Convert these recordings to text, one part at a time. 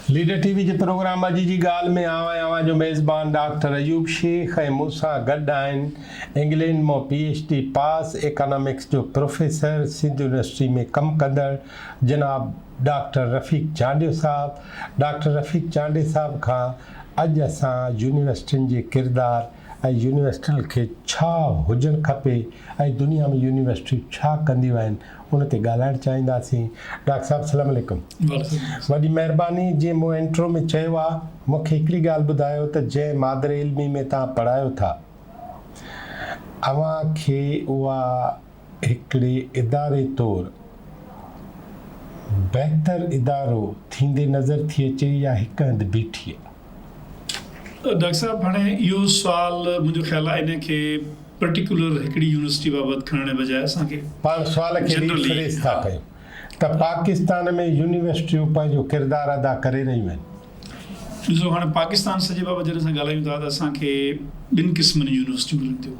Leader ٽي V جي programme اڄ جي ڳالهه ۾ آئون آهيان اوهان جو ميزبان ڊاڪٽر ايوب شيخ ۽ مون سان گڏ آهن انگلينڊ مان پي ايڇ ڊي پاس ايڪانامڪس جو پروفيسر سنڌ يونيورسٽي ۾ ڪم ڪندڙ جناب ڊاڪٽر رفيق چانڊيو صاحب. ڊاڪٽر رفيق چانڊيي صاحب کان اڄ اسان يونيورسٽين جي ڪردار ۽ يونيورسٽين کي ڇا هجڻ کپي ۽ دنيا ۾ يونيورسٽيون ڇا ڪنديون آهن ان تي ڳالهائڻ چاهينداسين. ڊاڪٽر صاحب السلام عليڪم. وڏي مهرباني جيئن مون انٽرو ۾ چيو آ مون کي هڪڙي ڳالهه ٻڌايو ته جنهن مادر علمي ۾ توهان پڙهايو ٿا اوهان کي اها هڪڙي اداري طور بهتر ادارو ٿيندي نظر ٿي اچي يا هڪ هنڌ بيٺي آ؟ ڊاڪٽر صاحب هاڻي اهو سوال منهنجو خيال آ ان کي پرٽيڪولر هڪڙي يونيورسٽي بابت کڻڻ بجاء اسان کي پاڻ سوال کي ري جنرلي فريز ٿا ها. ڪيون ته پاڪستان ۾ يونيورسٽيون پنهنجو ڪردار ادا ڪري رهيون آهن. ڏسو هاڻي پاڪستان سڄي بابت جڏهن اسان ڳالهايون ٿا ته اسان کي ٻن قسمن جون يونيورسٽيون ملن ٿيون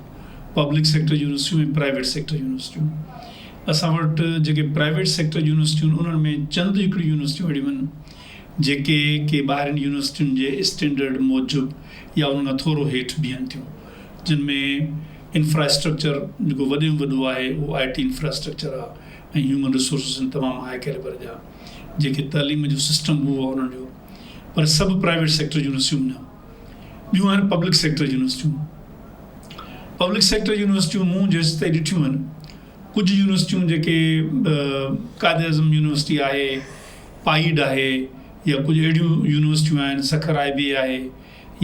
پبلڪ سيڪٽر يونيورسٽيون ۽ پرائيويٽ سيڪٽر يونيورسٽيون. اسان وٽ جيڪي پرائيويٽ سيڪٽر يونيورسٽيون آهن انهن ۾ چند هڪڙيون يونيورسٽيون اهڙيون آهن جيڪي ڪي ٻاهرين يونيورسٽين جي اسٽينڊرڊ موجب يا انهن کان ٿورو هيٺ بيهن ٿيون جن ۾ انفراسٽرڪچر جيڪو وڏي ۾ وڏو آهي اهو آء ٽي انفراسٽرڪچر آهي ۽ هيومن ريسورسز آهن تمام هاء ڪيليبر جا جيڪي تعليم جو سسٽم اهو آهي انهن جو پر سڀ پرائيويٽ سيڪٽر يونيورسٽيون نه ٻيون آهن پبلڪ سيڪٽر يونيورسٽيون پبلڪ سيڪٽر يونيورسٽيون مون جيستائين ڏٺيون آهن ڪجهه يونيورسٽيون جيڪي قائد اعظم يونيورسٽي آهي پائيڊ آهي يا ڪجهه اهڙيون يونيورسٽيون آهن سکر آء بي اي آهي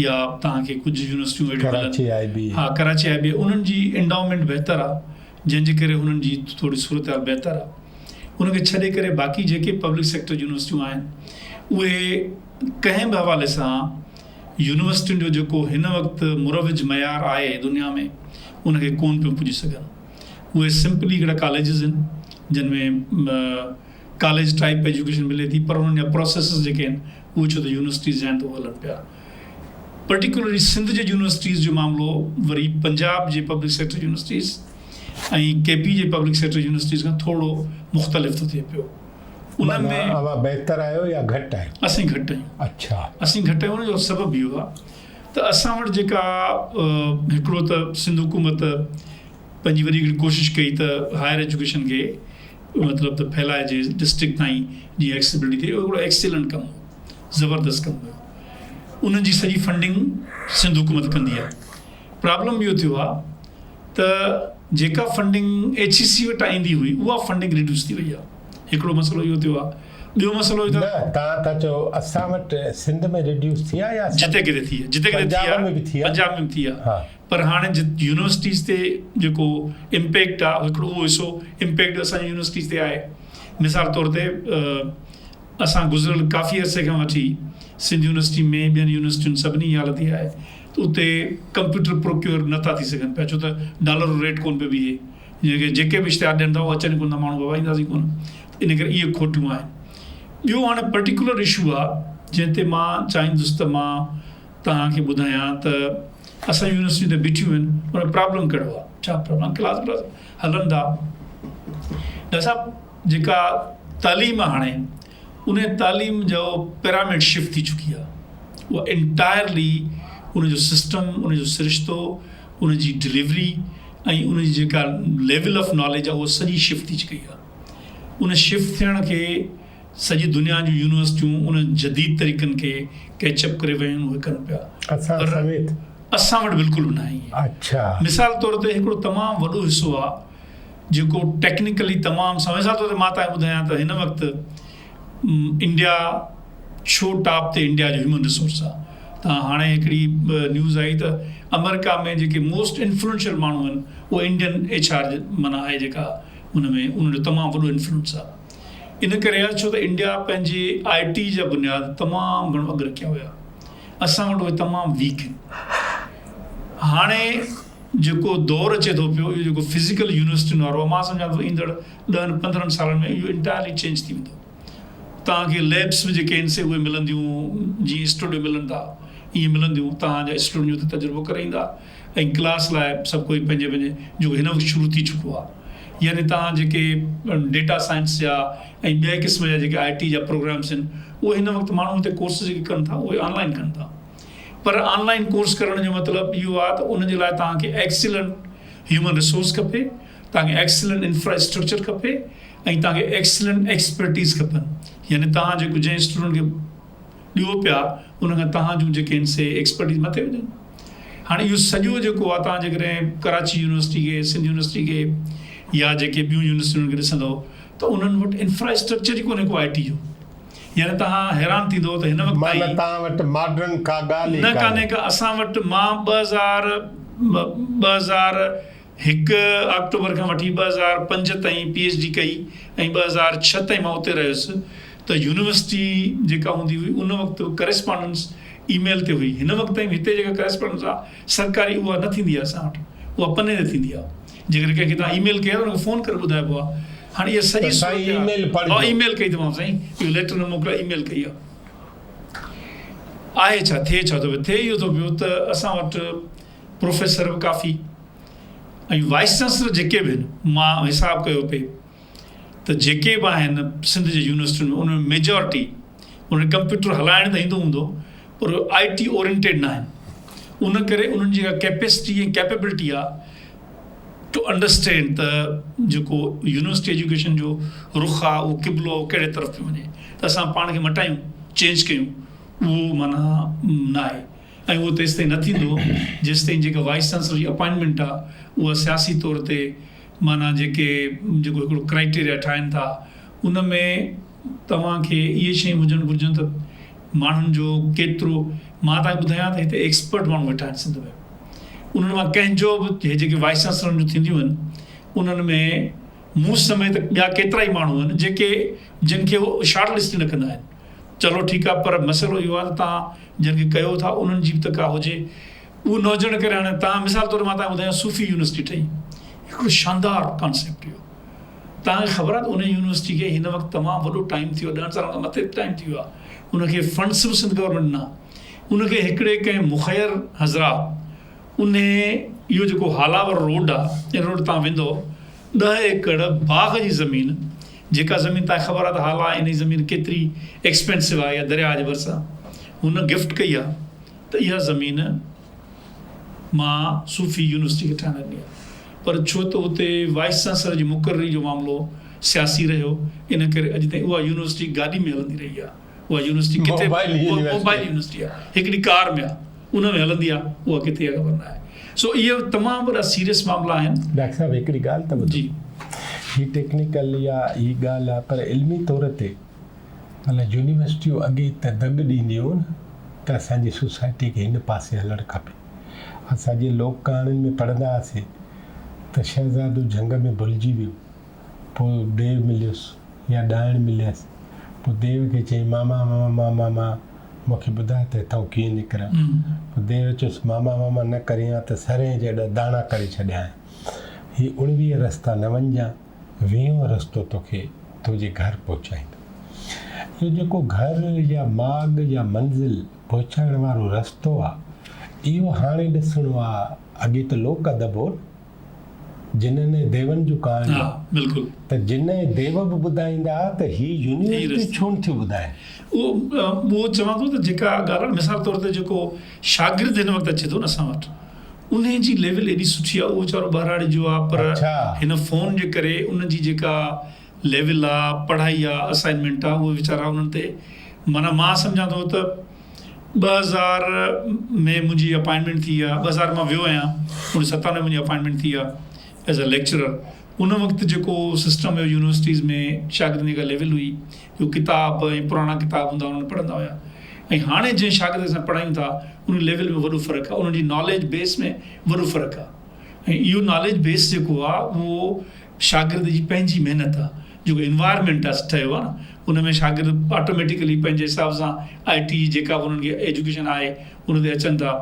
يا توهان کي ڪجهه يونيورسٽيون اهڙيون ملن ڪراچي آء بي اي ها ڪراچي آء بي اي انهن جي انڊائومينٽ بهتر آهي جنهن جي ڪري انهن جي ٿوري صورتحال بهتر آهي ان کي ڇڏي ڪري باقي جيڪي پبلڪ سيڪٽر يونيورسٽيون آهن اهي ڪنهن به حوالي سان يونيورسٽين جو جيڪو هن وقت مروج معيار آهي دنيا ۾ ان کي ڪون پيون پڄي سگهن اهي سمپلي هڪڙا ڪاليجز آهن جن ۾ ڪاليج ٽائيپ ايجوڪيشن ملي ٿي پر انهن جا پروسيسز جيڪي آهن اهي ڇو ته يونيورسٽيز جا آهن ته اهي هلن پيا. پرٽيڪولرلي سنڌ جي يونيورسٽيز جو معاملو وري پنجاب جي پبلڪ سيڪٽر يونيورسٽيز ۽ ڪي پي جي پبلڪ سيڪٽر يونيورسٽيز کان ٿورو مختلف ٿو ٿئي پيو. ان معنيٰ ۾ اوهان بهتر آهيو يا گهٽ آهيو؟ اسين گهٽ آهيون. اڇا. اسين گهٽ آهيون ان جو سبب اهو آهي ته اسان وٽ جيڪا هڪڙو ته سنڌ حڪومت پنهنجي وڏي هڪڙي ڪوشش ڪئي ته هائر ايجوڪيشن کي مطلب ته ڦهلائجي ڊسٽرڪٽ تائين جيئن ايڪسيسبلٽي ٿئي اهو هڪڙو ايڪسيلنٽ ڪم هو زبردست ڪم هيو انهن جي سڄي فنڊنگ سنڌ حڪومت ڪندي آهي پرابلم اهو ٿيو آهي ته جيڪا فنڊنگ ايڇ اي سي وٽان ايندي هئي اها فنڊنگ ريڊيوس ٿي وئي آهي هڪڙو مسئلو اهو ٿيو آهي ٻيو مسئلو اهو نه توهان ٿا چئو اسان وٽ سنڌ ۾ ريڊيوس ٿي آهي يا جتي ڪٿي ٿي آهي جتي ڪٿي ٿي پنجاب ۾ به ٿي آهي پنجاب ۾ به ٿي آهي پر هاڻي جت يونيورسٽيز تي جيڪو امپيڪٽ آ هڪڙو اهو حصو امپيڪٽ اسان جي يونيورسٽيز تي آهي مثال طور تي اسان گذريل ڪافي عرصي کان وٺي سنڌ يونيورسٽي ۾ ٻين يونيورسٽين سڀني جي حالت اها آهي ته اتي ڪمپيوٽر پروڪيور نٿا ٿي سگهن پيا ڇو ته ڊالر جو ريٽ ڪونه پيو بيهي جيڪي جيڪي به اشتهار ڏين ٿا اهو اچن ئي ڪونه ٿا ماڻهو بابا اينداسين ڪونه ان ڪري اهي کوٽيون آهن ٻيو هاڻي پرٽيڪولر اشو آ جنهن تي مان چاهيندس ته مان توهان کي ٻڌايان ته اسان جون يونيورسٽيون ته بيٺيون آهن ان ۾ پرابلم ڪهڙو آهي ڇا پرابلم ڪلاس ولاس هلن ٿا ڊاڪٽر صاحب جيڪا تعليم آهي هاڻي ان تعليم جو پيراميڊ شفٽ ٿي چڪي آهي اها انٽائرلي ان جو سسٽم ان جو سرشتو ان جي ڊليوري ۽ ان جي جيڪا ليول آف ناليج آهي اها سڄي شفٽ ٿي چڪي آهي ان شفٽ ٿيڻ کي سڄي دنيا جون يونيورسٽيون انهن جديد طريقن کي ڪيچ اپ ڪري ويون آهن اهي ڪن پيا اسان پر سميت. اسان وٽ بلڪل به ناهي ائين. اڇا. مثال طور تي هڪڙو تمام وڏو حصو آ جيڪو ٽيڪنيڪلي تمام سم مثال طور تي مان توهان کي ٻڌايان ته هن وقت انڊيا ڇو ٽاپ تي انڊيا جو هيومن ريسورس آ تان هاڻي هڪڙي نيوز آئي ته آمريڪا ۾ جيڪي موسٽ انفلوئنشل ماڻهو آهن اهي انڊين ايڇ آر معنيٰ آهي جيڪا ان ۾ ان جو تمام وڏو انفلوئنس آ. ان ڪري آهي ڇو ته انڊيا پنهنجي آء ٽي جا بنياد تمام گهڻو اڳ رکيا هيا اسان وٽ اهي تمام ويڪ آهن هاڻي جيڪو دور اچي ٿو پيو اهو جيڪو فزيڪل يونيورسٽين وارو آهي مان سمجهان ٿو ايندڙ ڏهن پندرهن سالن ۾ اهو انٽائرلي چينج ٿي ويندو توهان کي ليبس به جيڪي آهن سي اهي ملنديون جيئن اسٽوڊيو ملن ٿا ائين ملنديون توهان جا اسٽوڊنٽ اتي تجربو ڪري ايندا ۽ ڪلاس لاء سڀ ڪوئي پنهنجي پنهنجي جيڪو هن وقت شروع ٿي چڪو آهي. يعني توهان جيڪي ڊيٽا سائنس جا ۽ ٻئي قسم جا جيڪي آء ٽي جا پروگرامس آهن اهي هن وقت ماڻهو هتي ڪورس جيڪي ڪن ٿا اهي آن لائن ڪن ٿا پر آن لائن ڪورس ڪرڻ جو مطلب اهو آهي ته ان جي لاء توهان کي ايڪسيلنٽ هيومن ريسورس کپي توهان کي ايڪسيلنٽ انفرا اسٽرڪچر کپي ۽ توهان کي ايڪسيلنٽ ايڪسپرٽيز کپن يعني توهان جيڪو جنهن اسٽوڊنٽ کي ڏيو پيا ان کان توهان جون جيڪي آهن سي ايڪسپرٽيز مٿي هجن. هاڻي اهو سڄو جيڪو آهي توهان جيڪڏهن ڪراچي يونيورسٽي کي سنڌ يونيورسٽي کي يا جيڪي ٻيون يونيورسٽيون انهن کي ڏسندو ته انهن وٽ انفراسٽرڪچر ئي ڪونهي ڪو آء ٽي جو يعني توهان حيران ٿيندو ته هن وقت معنيٰ تائين توهان وٽ ماڊرن ڪا ڳالهه ئي نه ڪانهي. ڪانهي ڪا اسان وٽ مان 2000 2001 آڪٽوبر کان وٺي 2005 تائين پي ايڇ ڊي ڪئي ۽ 2006 تائين مان اتي رهيس ته يونيورسٽي جيڪا هوندي هئي ان وقت ڪريسپانڊنس اي ميل تي هئي هن وقت تائين هتي جيڪا ڪريسپانڊنس آهي سرڪاري اها نه ٿيندي آهي اسان وٽ اها پني تي ٿيندي آهي جيڪڏهن ڪنهن کي توهان اي ميل ڪئي آهي ته ان کي فون ڪري ٻڌائبو آهي هاڻي اها سڄي ته سائين اي صورتحال ميل ها پڙهجو. اي ميل ڪئي اٿم سائين اهو ليٽر نه موڪليو اي ميل ڪئي آهي آهي ڇا ٿئي ڇا ٿو پيو ٿئي اهو ٿو پيو ته اسان وٽ پروفيسر به ڪافي ۽ وائيس چانسلر جيڪي به آهن مان حساب ڪيو پئي ته جيڪي به آهن سنڌ جي يونيورسٽين ۾ ان ۾ ميجارٽي انهن کي ڪمپيوٽر هلائڻ ته ايندو هوندو پر آء ٽي اورينٽيڊ نه آهن ان ڪري انهن جي جيڪا ڪيپيسٽي ۽ ڪيپيبلٽي آهي ٽو انڊرسٽينڊ ته جيڪو يونيورسٽي ايجوڪيشن جو رخ آهي اهو قبلو ڪهڙي طرف پيو وڃي ته اسان پاڻ کي مٽايون چينج ڪيون اهو معنيٰ نه آهي ۽ اهو تيستائين نه ٿيندو جيستائين جيڪا وائيس چانسلر جي اپائنٽمينٽ آ اها سياسي طور تي معنيٰ جيڪي جيڪو هڪڙو ڪرائيٽيريا ٺاهين ٿا ان ۾ توهان کي اهي شيون هجڻ گهرجن ته ماڻهن جو ڪيترو مان توهان کي ٻڌايان ته هتي ايڪسپرٽ ماڻهو ويٺا آهن سنڌ ۾ انهن مان ڪنهن جو به هي جيڪي وائيس چانسلرن جون ٿينديون آهن انهن ۾ مون سميت ٻيا ڪيترائي ماڻهو آهن جيڪي جن کي هو شارٽ لسٽ نه ڪندا آهن چلو ٺيڪ آ پر مسئلو اهو آ ته توهان جن کي ڪيو ٿا انهن جي به ته ڪا هجي اهو نه هجڻ ڪري هاڻي توهان مثال طور مان توهان کي ٻڌايان صوفي يونيورسٽي ٺهي هڪڙو شاندار ڪانسيپٽ هيو توهان کي خبر آ ته ان يونيورسٽي کي هن وقت تمام وڏو ٽائيم ٿي ويو ڏهن سالن کان مٿي ٽائيم ٿي ويو آ ان کي فنڊس به سنڌ گورنمينٽ ڏنا ان کي هڪڙي ڪنهن مخير حضرات ان اهو جيڪو هالا وارو روڊ آ ان روڊ تان ويندو ڏهه ايڪڙ باغ جي زمين جيڪا زمين توهان کي خبر آهي ته هالا انهي زمين ڪيتري ايڪسپينسو آهي يا درياهه جي ڀرسان هن گفٽ ڪئي آهي ته اها زمين مان صوفي يونيورسٽي کي ٺاهڻ ڏني آهي پر ڇو ته اتي وائيس چانسلر جي مقرري جو معاملو سياسي رهيو ان ڪري اڄ تائين اها يونيورسٽي گاڏي ۾ هلندي رهي آهي اها يونيورسٽي ڪٿي موبائل يونيورسٽي آهي هڪڙي ڪار ۾ آهي ان ۾ هلندي آهي اها ڪٿي آهي خبر ناهي سو اهي تمام وڏا سيريس معاملا آهن. ڊاڪٽر صاحب هڪڙي ڳالهه ته ٻڌو. جي. هي ٽيڪنيڪل يا هي ڳالهه آهي پر علمي طور تي معنيٰ يونيورسٽيون اڳي ته دڳ ڏينديون هيون نه ته اسان جي سوسائٽي کي هن پاسي هلڻ کپي. اسان جيئن لوڪ ڪهاڻين ۾ پڙهندا هئاسين ته شهزادو جهنگ ۾ ڀلجي ويو پوء ديو مليس يا ڏائڻ مليس پوء ديو کي چيائين ماما ماما ماما مون کي ٻڌاء ته هتان ڪيئن نڪران؟ پوء ديو چيس، ماما ماما نه ڪرين ها ته سرهين جيڏا داڻا ڪري ڇڏيانء. هي اڻويهه رستا نه وڃجان، ويهون رستو توکي تنهنجي گهر پهچائيندو. اهو جيڪو گهر يا ماڳ يا منزل پهچائڻ وارو رستو آ، اهو هاڻي ڏسڻو آ. اڳي ته لوڪ ادب هو نه. جنن ۽ ديون جون ڪهاڻيون ها بلڪل. ته جن ۽ ديو به ٻڌائيندا ها ته هي يونيورسٽيون ڇو نه ٿيون ٻڌائين. اهو اهو چوان ٿو ته جيڪا ڳالهه آهي مثال طور تي جيڪو شاگرد هن وقت اچي ٿو نه اسان وٽ انهي جي ليول ايڏي سٺي آهي اهو ويچارو ٻهراڙي جو آهي پر هن فون جي ڪري ان جي جيڪا ليول آ پڙهائي آ اسائنمينٽ آ اهي ويچارا انهن تي معنيٰ مان سمجهان ٿو ته 2000 ۾ منهنجي اپائنٽمينٽ ٿي آ 2000 مان ويو آهيان اڻويهه ستانوي منهنجي اپائنٽمينٽ ٿي آ ايز اي ليڪچرر ان وقت جيڪو سسٽم هيو يونيورسٽيز ۾ شاگردن جي جيڪا ليول هئي اهو ڪتاب ۽ پراڻا ڪتاب هوندا انهن پڙهندا هيا ۽ هاڻي جنهن شاگرد کي اسان پڙهايون ٿا ان ليول ۾ وڏو فرق آ انهن جي ناليج بيس ۾ وڏو فرق آ ۽ اهو ناليج بيس جيڪو آ اهو شاگرد جي پنهنجي محنت آ جيڪو انوائرمينٽ آ ٺهيو آ نه ان ۾ شاگرد آٽوميٽيڪلي پنهنجي حساب سان آء ٽي جي جيڪا به انهن کي ايجوڪيشن آهي ان تي اچن ٿا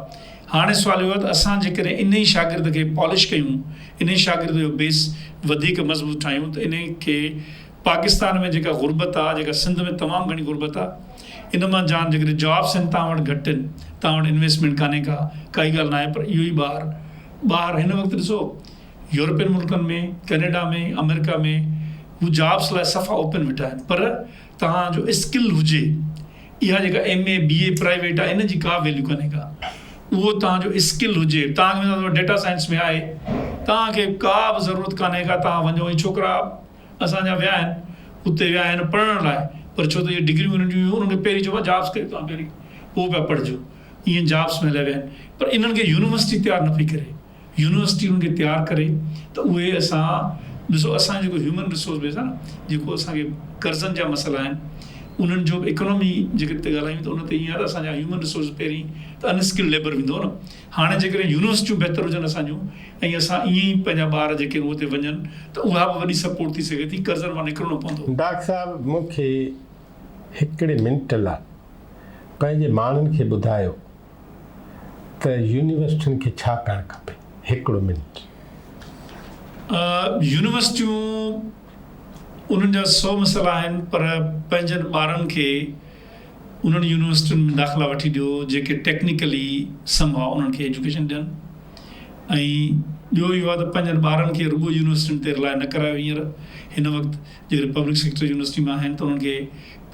هاڻي سوال اهو آ ته اسان جيڪڏهن انهي شاگرد کي پالش ڪيون انهي شاگرد جو بيس وڌيڪ مضبوط ٺاهيون ته انهي کي پاڪستان ۾ جيڪا غربت آ جيڪا سنڌ ۾ تمام گهڻي غربت آ ان مان جان جيڪڏهن جابس آهن توهان وٽ گهٽ آهن توهان وٽ انويسٽمينٽ ڪانهي ڪا ڪائي ڳالهه ناهي پر اهو ئي ٻار ٻاهر هن وقت ڏسو يورپين ملڪن ۾ ڪينيڊا ۾ آمريڪا ۾ هو جابس لاء صفا اوپن ويٺا آهن پر توهان جو اسڪل هجي اها جيڪا M A B A private آهي ان جي ڪا ويليو ڪانهي ڪا اهو توهان جو اسڪل هجي توهان کي مثال ڊيٽا سائنس ۾ آهي توهان کي ڪا به ضرورت ڪانهي ڪا توهان وڃو هي ڇوڪرا اسان جا ويا آهن اتي ويا آهن پڙهڻ لاء پر ڇو ته اهي ڊگريون انهن جون هيون انهن کي پهرين چئبو آهي جابس ڪريو توهان پهرين پوء پيا پڙهجو ائين جابس ۾ هليا ويا آهن پر انهن کي يونيورسٽي تيار نه پئي ڪري يونيورسٽي انهن کي تيار ڪري ته اهي اسان ڏسو اسان جو جيڪو هيومن ريسورس بيس آهي نه جيڪو اسان کي قرضن جا مسئلا آهن انهن جو به اڪانومي جيڪي تي ڳالهايون ته ان تي ائين آهي ته اسان جا هيومن ريسورس پهرين ته ان اسڪلڊ ليبر ويندو نه هاڻي جيڪڏهن يونيورسٽيون بهتر هجن اسان جون ۽ اسان ائين ئي پنهنجا ٻار جيڪي آهن اهي اتي وڃن ته اها به وڏي سپورٽ ٿي سگهي ٿي قرضن مان نڪرڻو پوندو. ڊاڪٽر صاحب مون کي هڪڙي منٽ لاء پنهنجي ماڻهن کي ٻڌايو ته يونيورسٽين کي ڇا ڪرڻ کپي؟ هڪڙو منٽ. يونيورسٽيون انهن جا سو مسئلا آهن پر پنهنجن ٻارن کي انهن يونيورسٽين ۾ داخلا وٺي ڏيو جيڪي ٽيڪنيڪلي سم هاء انهن کي ايجوڪيشن ڏين ۽ ٻيو اهو آهي ته پنهنجن ٻارن کي رڳو يونيورسٽين تي رلائي نه ڪرايو هينئر هن وقت جيڪڏهن پبلڪ سيڪٽر يونيورسٽي مان آهن ته انهن کي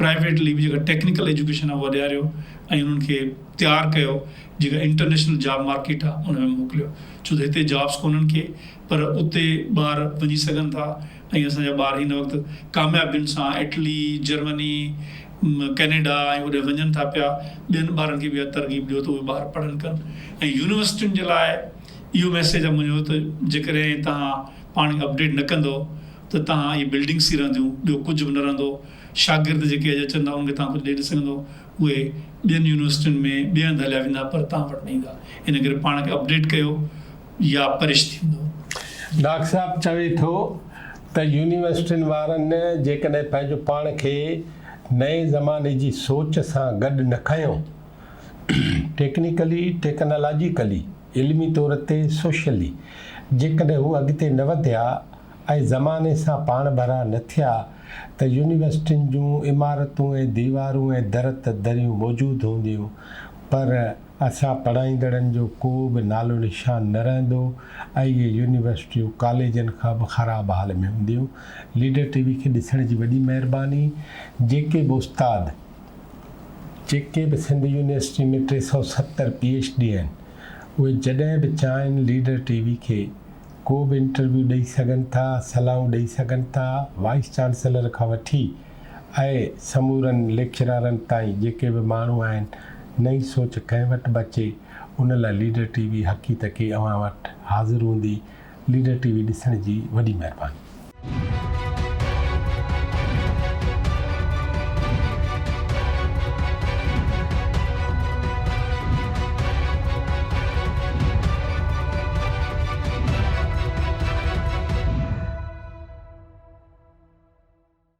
پرائيويٽلي به جيڪا ٽيڪنيڪل ايجوڪيشن آهي اها ڏياريو ۽ انهن کي تيار ڪيو جيڪا انٽرنيشنل جاب مارڪيٽ آهي ان ۾ موڪليو ڇو ته هتي جابس ڪونهن ڪي پر اتي ٻار وڃي سگهن ٿا ۽ اسان جا ٻار هن وقت ڪاميابين سان اٽلي جرمني ڪينيڊا ۽ اوڏي وڃن ٿا پيا ٻين ٻارن کي به اها ترغيب ڏيو ته اهي ٻار پڙهن ڪن ۽ يونيورسٽين جي لاء اهو ميسيج آهي منهنجو ته جيڪڏهن توهان پاڻ کي اپڊيٽ نه ڪندو ته توهان اهي بلڊنگس ئي رهنديون ٻيو ڪجهه به نه رهندو شاگرد جيڪي اڄ اچن ٿا انهن کي توهان ڪجهه ڏئي نه سگهندو اهي ٻين يونيورسٽين ۾ ٻئي هنڌ هليا ويندا پر توهان وٽ نه ايندا ان ڪري پاڻ کي اپڊيٽ ڪيو يا پرش ٿي ويندو. ڊاڪٽر صاحب چوي ٿو ته يونيورسٽين وارن جيڪڏهن پنهنجو پاڻ کي نئين زماني جي سوچ سان گڏ نه کنيو ٽيڪنيڪلي، ٽيڪنالاجيڪلي، علمي طور تي، سوشلي جيڪڏهن هو اڳتي نه وڌيا ۽ زماني سان پاڻڀرا نه ٿيا ته يونيورسٽين جون عمارتون ۽ ديوارون ۽ در ته دريون موجود هونديون پر اسان پڙهائيندڙن جو ڪو به نالو نشان نه رهندو ۽ اهي يونيورسٽيون ڪاليجن کان به خراب حال ۾ هونديون. ليڊر ٽي وي کي ڏسڻ جي وڏي مهرباني. جيڪي به استاد جيڪي به Sindh university ۾ 370 P H D آهن اهي جڏهن به چاهين ليڊر ٽي وي کي ڪو به انٽرويو ڏئي سگهن ٿا، صلاحون ڏئي سگهن ٿا، وائيس چانسلر کان وٺي ۽ سمورن ليڪچرارن تائين جيڪي به ماڻهو آهن، نئين سوچ ڪنهن وٽ به اچي، ان لاء ليڊر ٽي وي حقي تڪي اوهان وٽ حاضر هوندي، ليڊر ٽي وي ڏسڻ جي وڏي مهرباني.